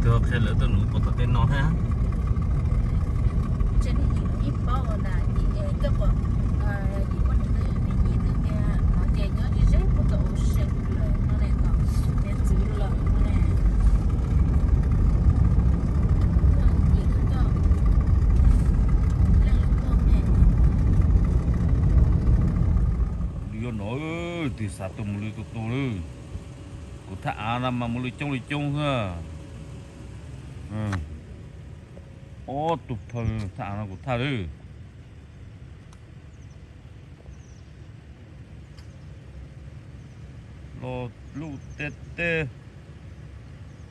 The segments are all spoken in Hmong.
Tus qhia lawv tuaj nuv puag tom tej no thiab. Lwm yog no, tig xav tuaj mus lwm tus tus lawm. Kuv thaj av no mas mus lwm coob lwm coob xwb. Ob tug phaw thaj av no kuv thaj lawm. Los luj teb teb.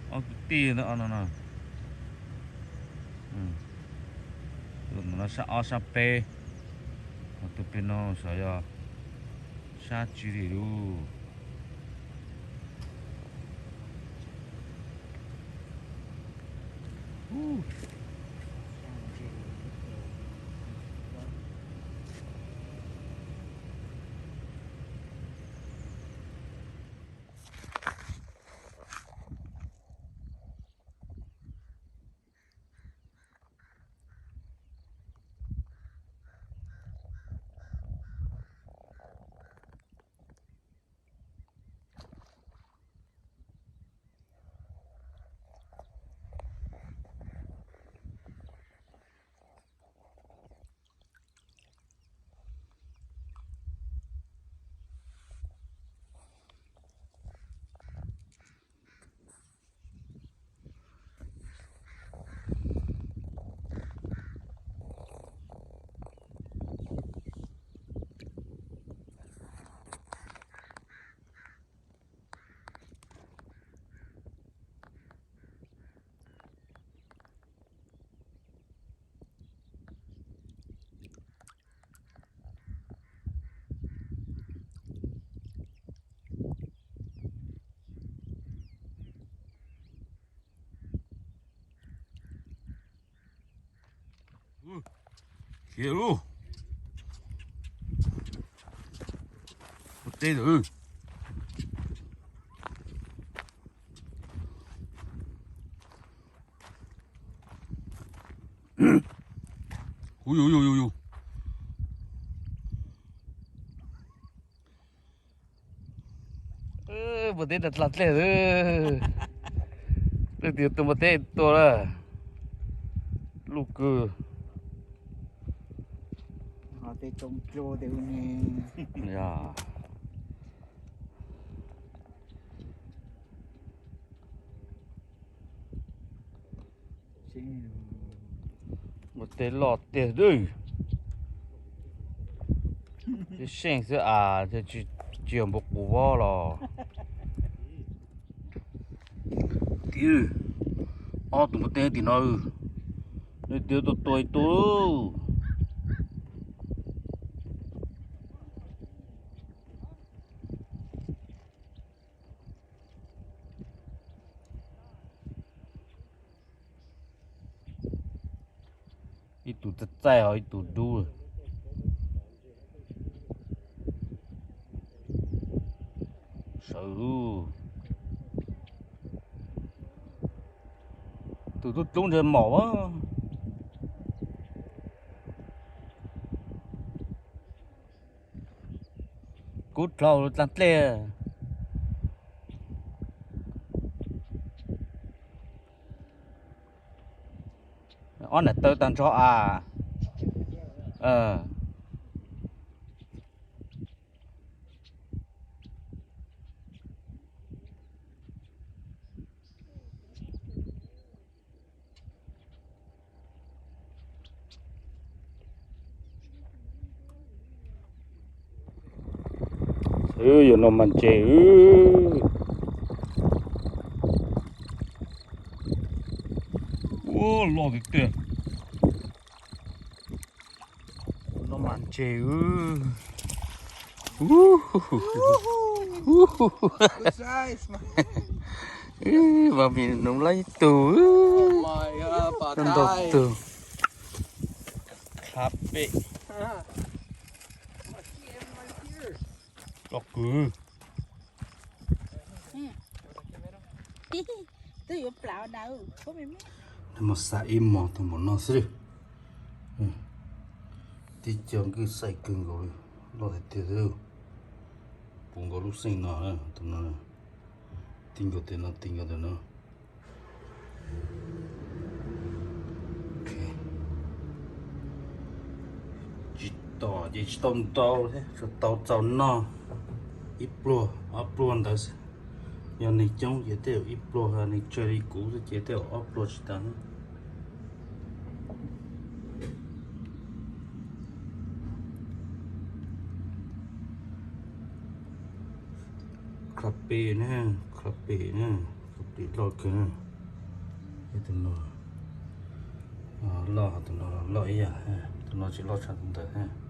Ob kwv tij no no. Tus no sab ob sab peb, ho tus pem no xyov yog sab tsi li lauj. Khiav lauj. Ua teb lawm. Hu yu yu yu yu. Npua teb dlha dlej. Leej twg tus npua teb tua lawm. Luj kawg. Npua teb loj tiag dwb. Tib seej xwb as, tsis yog npua qus vab los. Tim, ob tug npua teb tim no, leej twg tuaj tua ib tug. Ib tug txaij txaij ho ib tug dub. Sawv. Tus tub dlub ntshe maum. Kub dlhau dlaj dlej. Ob nam taw tag nrho as. Yog no mas ntses. Ua loj tiag tiag. No mas ntses. Mas mi num lab ib tug. Ntau tug. Loj kawg. Twb yuav plam na. Nws mas xav ib hmos tus npaum no xwb. Tib co nkwj xaij kawg nkaus li, loj tiag tiag xwb. Puv nkaus lub xeej no, tus no, ti nkaus tes no, ti nkaus tes no. Tsis tom ces tsis tau ntau thiab, tsuas tau txaus noj ib pluag ob pluag ntawd xwb. Yog neeg coob ces tej zaum ib pluag, neeg tsawg li kuv xwb ces tej zaum ob pluag tsis tas. Khav pem na, khav pem na, khav pem loj kawg na. Tus no loj, tus no loj ib yam, tus no tsis loj tshaj tus ntawd.